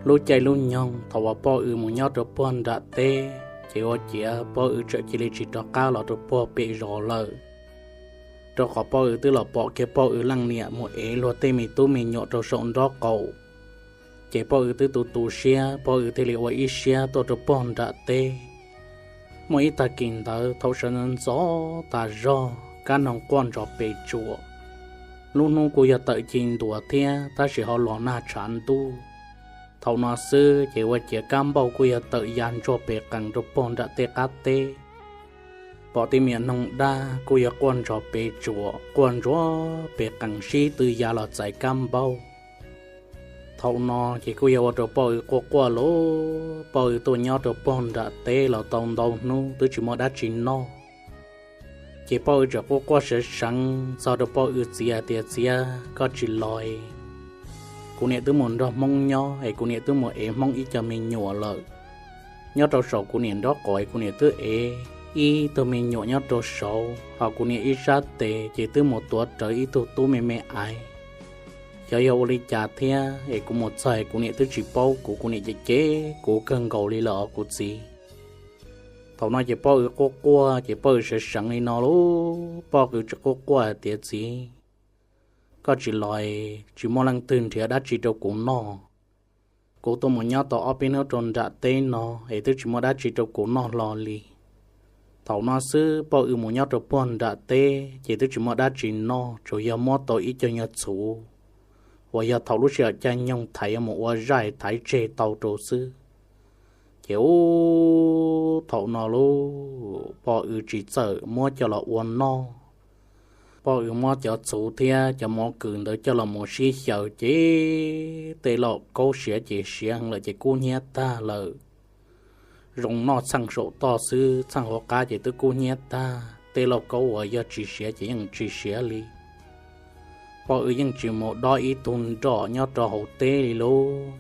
Lub caij lub nyoog thaum uas Poj Ws mus nyob rau puag nram teb, ces ua ciav Poj Ws txawm cia li tsis rov qab los rau puag pem zos lawm, rau qhov Poj Ws twb los pom kiag Poj Ws leej niam mus ev luag tej me tub me nyuam rau saum nraub qaum. Ces Poj Ws twb tu tu siab, Poj Ws thiaj li ua ib siab tuaj rau puag nram teb. Muaj ib tag kis ntawd thaum sawv ntxov ntxov tas zog, kab noog quaj ntsos pes tsuam. Lub hnub kuj yog tawm ci ntuas thiab, tab sis ho los nag tshav ntuj. Thaum no xwb ces ua ciav kab npauj kuj yog tawm ya ntsuag pes qees rau puag nram tej qab teb. Pom tej me nyuam noog daj kuj yog quaj ntsos pes tsuam, quaj ntsuag pes qees sib tw ya los txais kab npauj. Thaum no ces kuj yog ua rau Poj Ws quaj quaj lauj, Poj Ws tuaj nyob rau puag nram teb los tau ntau hnub twb tsis muaj dab tsi noj. Ces Poj Ws txawm quaj quaj seev seev txog rau Poj Ws txiv hais tias, Txiv, koj tsis los es, kuv niam twb mus nrog Hmoob nyob es kuv niam twb mus ev Hmoob ib co me nyuam lawm. Nyob rau saum kuv niam nraub qaum es kuv niam twb ev ib tug me nyuam nyob rau saud, ho kuv niam ib sab tes ces twb mus tuav rawv ib tug tub me me aiv. Xyov yog ua li cas thiab es kuv mus txog es kuv niam twb tsis paub kuv, kuv niam cem cem kuv kawg nkaus li lawm os kuv txiv. Thaum no ces Poj Ws quaj quaj ces Poj Ws seev seev li no lauj, Poj Ws txawm quaj quaj hais tias, Txiv, koj tsis los es tsis muaj leej twg nrhiav dab tsi rau kuv noj. Kuv tuaj mus nyob tau ob peb hnub rau nram teb no es twb tsis muaj dab tsi rau kuv noj hlo li. Thaum no xwb Poj Ws mus nyob rau puag nram teb ces twb tsis muaj dab tsi noj, tsuas yog muab tau ib co nyuag txhuv uas yog thaum lub sij hawm caij nyoog thaiv yuav mus ua zaj thaiv tseg tau rau xwb. Ces ub, thaum no lauj, Poj Ws tsis txawm muab coj los ua noj. Poj Ws muab cov txhuv thiab cov mov kws ntawd coj los mus sib xyaw ces tej lauj kaub siav ces siav heev lawm ces kub hnyiab tag lawm. Zoo noj txheej saum toj xwb, txheej hauv qab ces twb kub hnyiab tag, tej lauj kaub uas yog tsis siav ces yeej tsis siav li. Poj Ws yeej tsis mus dob ib tug nroj nyob rau hauv teb li lauj.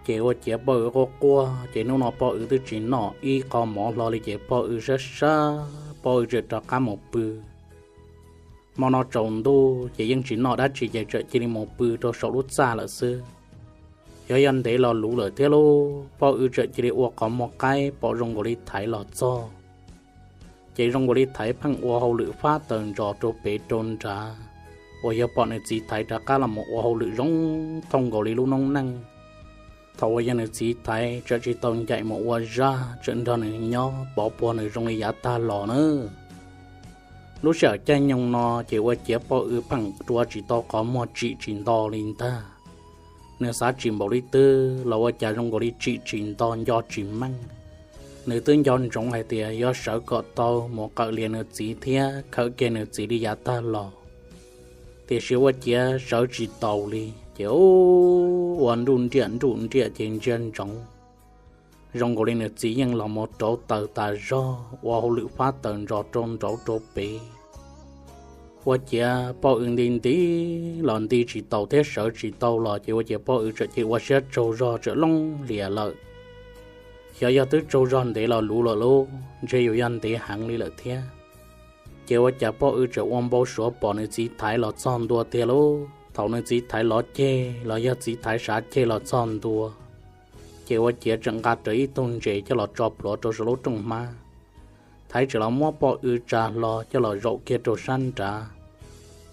Ces ua ciav Poj Ws quaj quaj ces hnub no Poj Ws twb tsis noj ib qho mov hlo li ces Poj Ws sab sab, Poj Ws txawm rov qab mus pw. Hmo no tsaus ntuj ces yeej tsis noj dab tsi ces txawm cia li mus pw rau saum lub txaj lawm xwb. Xyov yog ntev los luv lawm thiab lauj, Poj Ws txawm cia li ua qhov muag qaib pom zoo nkaus li thaiv los txog. Ces zoo nkaus li thaiv pheej ua hauj lwm fab taws ntsos rau pem rau nrad, uas yog pom nws txiv thaiv rov qab los mus ua hauj lwm zoo thooj nkaus li lub noob neej. Thaum uas yog nws txiv thaiv txawm tsis tau ncaim mus ua zaj, txawm nrog nws nyob pov puag nws zoo li yav tag los na. Lub sij hawm caij nyoog no ces ua ciav Poj Ws pheej rua tsis tau qhov muag tsim tsis nto li ntag. Nws xav tsim npaum li twg los ua cas zoo nkaus li tsim tsis nto nco tsis meej. Nws twb nco ntsoov hais tias yuav sawv kom tau mus qawm lias nws txiv thiab khawm kiag nws txiv li yav tag los, tiam sis ua ciav sawv tsis taus li ces ua nruj nriaj nruj nriaj ces ntsia ntsoov zoo nkaus li nws txiv yeej los mus rauv taws tas zog ua hauj lwm fab taws ntsos rau nraud rau pem. Ua ciav Poj Ws nti nti los nti tsis taus thiab sawv tsis tau los ces ua ciav Poj Ws txawm cia li ua siab tsaug zog txawm looj hlias lawm. Xyov yog twb tsaug zog ntev los luv lawm lauj, ntshe yuav yog ntev heev li lawm thiab. Ces ua cas Poj Ws txawm ua npau suav pom nws txiv thaiv los txog ntua tiag lauj. Thaum nws txiv thaiv lov ceg los yog txiv thaiv sav ceg los txog ntua, ces ua ciav txawm nqa rawv ib tug ntses coj los tso plhuav rau saum lub rooj hmab. Thaiv txawm los muab Poj Ws tsa hlo coj los zaum kiag rau sab nrad.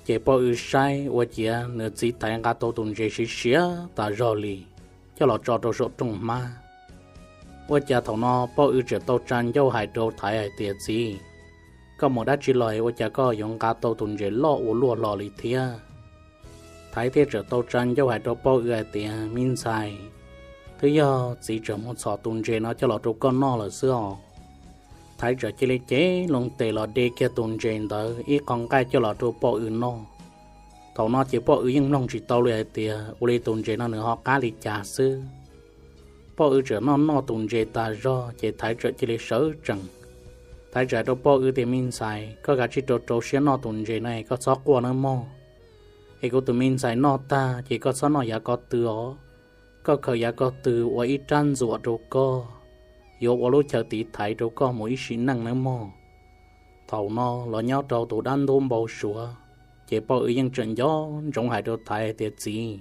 Ces Poj Ws saib ua ciav nws txiv thaiv nqa tau tus ntses siav siav tas zog li coj los tso rau saum rooj hmab. Ua cas thaum no Poj Ws txawm tau tsa ncauj hais rau Thaiv hais tias, Txiv, koj mus dab tsi los ua cas koj yuav nqa tau tus ntses loj ua luaj hlo li thiab? Thaiv thiaj txawm tau tsa ncauj hais rau Poj Ws hais tias, Me ntxhais, twb yog txiv txawm mus txhom tus ntses no coj los rau koj noj lawm xwb os. Thaiv txawm cia li cev loo tes los de kiag tus ntses ntawd ib qho nqaij coj los rau Poj Ws noj. Thaum no ces Poj Ws yeej mloog tsis tau li hais tias ua li tus ntses no nws ho qab li cas xwb. Poj Ws txawm noj noj tus ntses tas zog ces Thaiv txawm cia li sawv tsees. Thaiv txawm hais rau Poj Ws tias, Me ntxhais, koj kav tsij rau rau siab noj tus ntses no, koj txhob quaj nawb mog. Es kuv tus me ntxhais noj tag ces koj txhob noj yav ko tw os. Koj khaws yav ko tw ua ib rab ntxuam rau koj, yuav ua lub chaw tiv thaiv rau koj mus ib sim neej nawb mog. Thaum no los nyob rau tus dab ntub npau suav, ces Poj Ws yeej tseem nco ntsoov hais rau Thaiv hais tias, Txiv,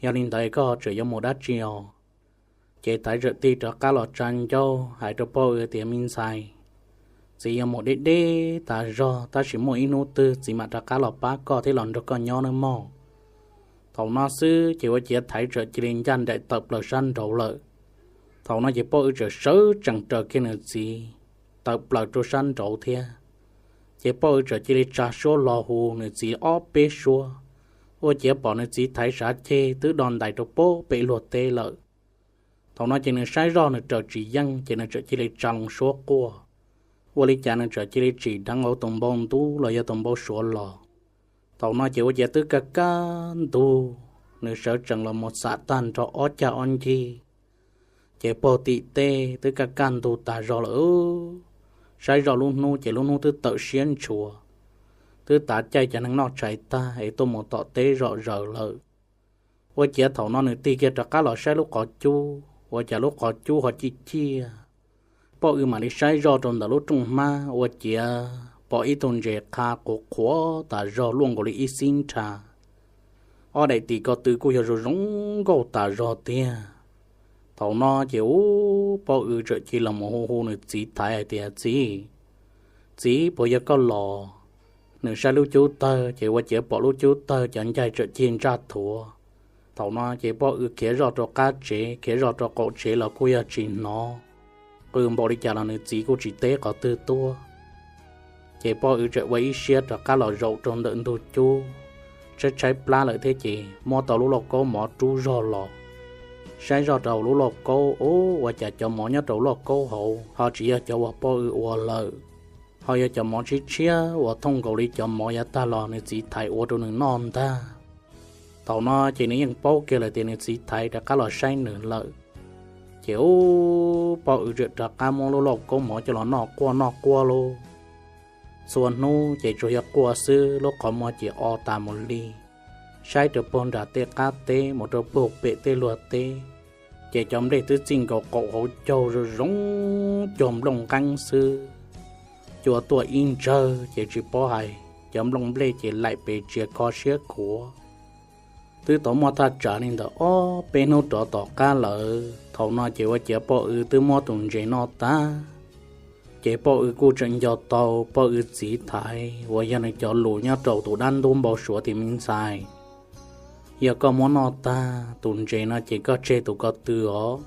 Yog li ntawd koj ho tseem yuav mus dab tsi os? Ces Thaiv txawm tig rov qab los tsa ncauj hais rau Poj Ws tias, Me ntxhais, txiv yuav mus deb deb tas zog, tab sis muaj ib hnub twg txiv mam rov qab los pab koj thiab los nrog koj nyob nawb mog. Thaum no xwb ces ua ciav Thaiv txawm cia li ncaj nraim tawm plaws sab nraud lawm. Thaum no ces Poj Ws txawm sawv tsees raws kiag nws txiv tawm plaws rau sab nraud thiab. Ces Poj Ws txawm cia li tsa suab hlo hu nws txiv ob peb suab, ua ciav pom nws txiv Thaiv sav ceg twb do ntais rau pem luag teb lawm. Thaum no ces nws saib zoj nws raws tsis yeej ces nws txawm cia li tsa loo suab quaj. Ua li cas nws txawm cia li tsim dheev hauv tus npau ntub los yog tus npau suav los. Thaum no ces ua ciav twb kaj kaj ntug, nws sawv tsees los mus xam tag nrho ob cag ob ncig, ces puag tim tej twb kaj kaj ntug tas zog lawm. Saib zoj lub hnub ces lub hnub twb tawm siab ntshua, twb tav caij cov neeg noj tshais tag es tuaj mus tom teb zom zaws lawm. Ua ciav thaum no nws tig kiag rov qab los saib lub qhov cub, ua cas lub qhov cub ho ciaj ciaj. Poj Ws mam li saib zoj rau ntawm lub rooj hmab ua ciav pom ib tug ntses qha qhuav qhuav tas zog luaj nkaus li ib xib nrha, ob daim tis ko tw kuj yog zoo zoo nkauj tas zog tiag. Thaum no ces ub, Poj Ws txawm cia li los mus hu hu nws txiv Thaiv hais tias, Txiv, txiv, puas yog koj los? Nws saib lub cub tawg ces ua ciav pom lub cub tawg cov ncaig txawm cig ntsaj thuav. Thaum no ces Poj Ws khiav zoj rau qab tsev, khiav zoj rau qaum tsev los kuj yog tsis hnov, qw npaum li cas los nws txiv kuj tsis teb qhov twg tuaj. Ces Poj Ws txawm ua ib siab rov qab los zaum rau ntawm ntug cub, tshaib tshaib plab lawm thiab ces muab tau lub lauj kaub mov rub zog los. Saib zoj rau hauv lub lauj kaub, ub, ua cas cov mov nyob rau lauj kaub hauv ho tsis yog cov uas Poj Ws ua lawm, ho yog cov mov tshiab tshiab uas thooj nkaus li cov mov yav tag los nws txiv Thaiv ua rau nws noj ntag. Thaum no ces nws yeej paub kiag lawm tias nws txiv Thaiv rov qab los saib nws lawm. Ces ub, Poj Ws txawm rov qab muab lub lauj kaub mov coj los noj quaj noj quaj lauj. Txhua hnub ces tsuas yog quaj xwb, lub qhov muag ces o tas mus li. Saib rau puag nram tej qab teb mus rau puag pem tej luag teb, ces cov nplej twb txij nkaus qaum hauv caug zoo zoo cuag nplooj nqeeb xwb. Cua tuaj ib ntsawg ces tsis paub hais, cov nplooj nplej ces laim pes txias kho siab khuav. Twb tau muaj thaj tsam li ntawm ob peb hnub rov tom qab lawm, thaum no ces ua ciav Poj Ws twb muab tus ntses noj tag. Ces Poj Ws kuj tseem nco tau Poj Ws txiv Thaiv uas yog nws cov lus nyob rau tus dab ntub npau suav tias, Me ntxhais, yog koj muab noj tag tus ntses no ces koj tseg tus ko tw os,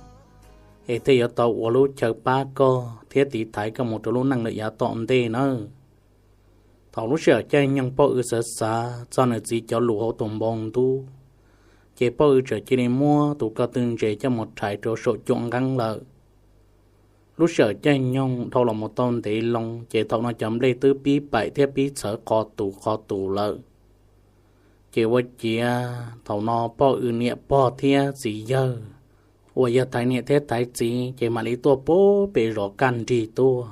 es thiaj yuav tau ua lub chaw pab koj thiab tiv thaiv koj mus rau lub neej lawm yav tom ntej nawb. Thaum lub sij hawm caij nyoog Poj Ws xav xav txog nws txiv cov lus hauv tus npau ntub, ces Poj Ws txawm cia li muab tus ko tw ntses coj mus rhais rau saum cuam nqeeb lawm. Lub sij hawm caij nyoog dhau los mus tau ntev loo ces thaum no cov nplej twb pib paim thiab pib txhawv qhov tus qhov tus lawm. Ces ua ciav thaum no Poj Ws niam pog thiab txiv yawg uas yog Thaiv niam thiab Thaiv txiv ces mam li tuaj puag pem zos kaj nrig tuaj.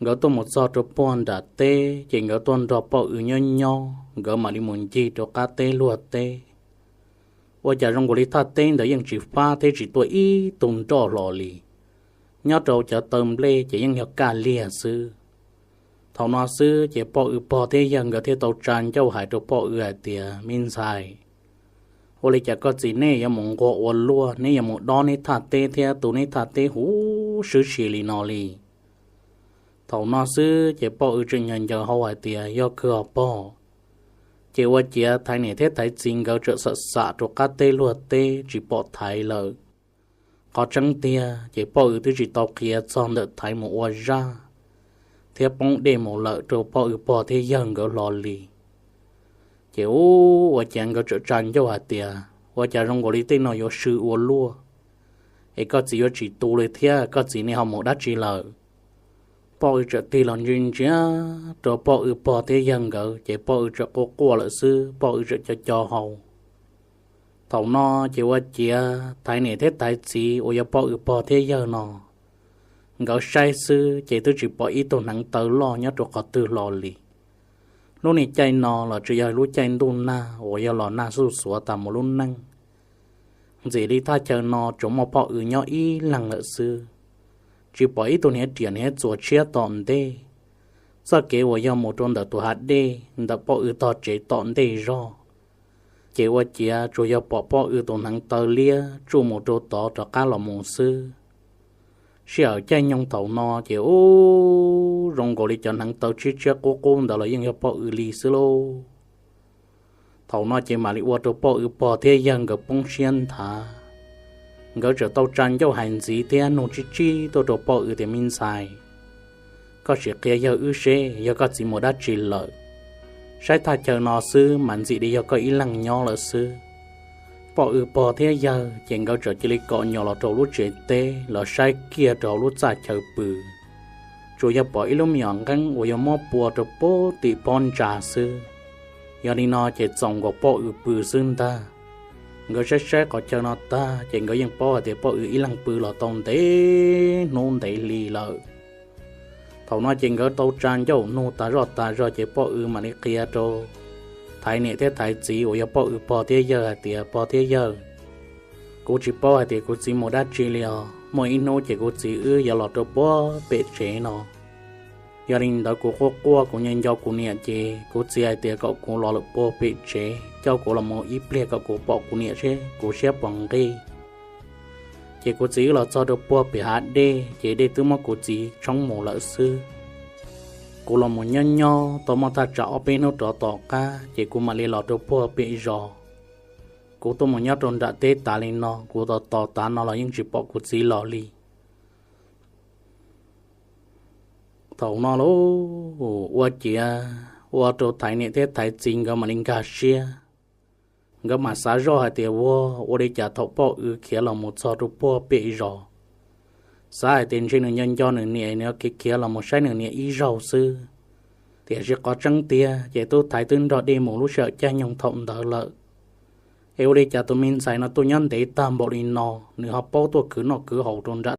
Nkawd tuaj mus txog rau puag nram teb ces nkawd tuaj nrog Poj Ws nyob nyob, nkawd mam li mus ncig rau qab teb luag teb. Ua cas zoo nkaus li thaj teb ntawd yeej tsis fab thiab tsis tuaj ib tug nroj hlo li. Nyob rau cov taw nplej ces yeej yog kaj liag xwb. Thaum no xwb ces Poj Ws pog thiab yawg nkawd thiaj tau tsa ncauj hais rau Poj Ws hais tias, Me ntxhais, ua li cas koj txiv neb yuav mus nquag ua luaj, neb yuav mus dob neb thaj teb thiab tu neb thaj teb huv sib si li no li? Thaum no xwb ces Poj Ws tseem nyaws ncaws hau hais tias, Yog kawg os pog. Ces ua ciav Thaiv niam thiab Thaiv txiv nkawd txawm xam xam rau qab teb luag teb tsis pom Thaiv lawm. Qhov tseeb tiag ces Poj Ws twb tsis tau qhia txog ntawm Thaiv mus ua zaj thiab poob dej mus lawm rau Poj Ws pog thiab yawg nkawd hlo li. Ces ub, ua ciav nkawd txawm tsa ncauj hais tias, Ua cas zoo nkaus li tej no yuav swb ua luaj, es koj txiv yuav tsis tu li thiab koj txiv ne ho mus dab tsi lawm? Poj Ws txawm tig los ntsia ntsia rau Poj Ws pog thiab yawg nkawd ces Poj Ws txawm quaj quaj lawm xwb, Poj Ws txawm co co hau. Thaum no ces ua ciav Thaiv niam thiab Thaiv txiv uas yog Poj Ws pog thiab yawg no, nkawd saib xwb ces twb tsis pom ib tug hneev taw loj nyob rau qhov twg hlo li. Lub niag caij no los tsuas yog lub caij ntuj nag uas yog los nag xuj xuav tas mus lub neej. Ntxim li thaj chaw no tsuas muaj Poj Ws nyob ib leeg lawm xwb, tsis pom ib tug hniav riam hniav txuas tshiab tom ntej. Txoj kev uas yog mus rau ntawm tus hav dej ntawm Poj Ws tog tsev tom ntej zog, Ces ua ciav tsuas yog pom poj W tus hneev taw liab tsuj mus rau tod rov qab los mus xwb. Sij hawm caij nyoog thaum no ces ub zoo nkaus li cov hneev taw tshiab tshiab qub qub ntawd los yeej yog poj W li xwb lauj. Thaum no ces mam li ua rau poj W pog thiab yawg nkawd poob siab nthav. Nkawd txawm tau tsa ncauj hais ntxiv thiab nug tsib tsib tuaj rau poj W tias, Me ntxhais, koj sim qhia yawg wb seb yog koj txiv mus dab tsi lawm. Saib thaj chaw no xwb mas ntxim li yog koj ib leeg nyob lawm xwb. Poj W pog thiab yawg ces nkawd txawm cia li kom nyom los rau lub tsev teb los saib kiag rau lub txaj chaw pw. Tsuas yog pom ib lub me nyuam nqeeb uas yog muab pua rau puag tim pob ntsa xwb. Yog li no ces txaus nkaus poj W pw xwb ntag. Nkawd saib saib qhov chaw no tag ces nkawd yeej paub hais tias poj W ib leeg pw los tau ntev hnub ntev hli lawm. Thaum no ces nkawd tau tsa ncauj nug tas zoj tas zog ces poj W mam li qhia rau Thaiv niam thiab Thaiv txiv uas yog poj W pog thiab yawg hais tias, Pog thiab yawg, kuv tsis paub hais tias kuv txiv mus dab tsi li os. Muaj ib hnub ces kuv txiv wb yuav los rau puag pem tsev no. Yog li ntawd kuv quaj quaj kuv nco nco kuv niam ces kuv txiv hais tias kom kuv los lawm puag pem tsev coj kuv los mus ib pliag kom kuv pom kuv niam seb kuv siab puas nqig. Ces kuv txiv wb los txog rau puag pem hav dej ces dej twb muab kuv txiv tshoob mus lawm xwb. Kuv los mus nyob nyob tau muaj thaj tsam ob peb hnub rov tom qab ces kuv mam li los rau puag pem zos. Kuv tuaj mus nyob rau nram teb tas li no, kuv tos tos tav no los yeej tsis pom kuv txiv los li. Thaum no lauj, ua ciav ua rau Thaiv niam thiab Thaiv txiv nkawd mam li nkag siab. Nkawd mam xav zoj hais tias, Ua, ua li cas thaum poj W khiav los mus txog rau puag pem zos, xav hais tias ntshe nws nco nco nws niam, nws yuav khiav khiav los mus saib nws niam ib zaug xwb. Tiam sis qhov tseeb tiag ces tub Thaiv twb nrog dej mus lub sij hawm caij nyoog thaum ntawd lawm. Es ua li cas tus me ntxhais no tuaj nyob ntev tag npaum li no, nws ho paub tuaj khwv noj khwv haus rau nram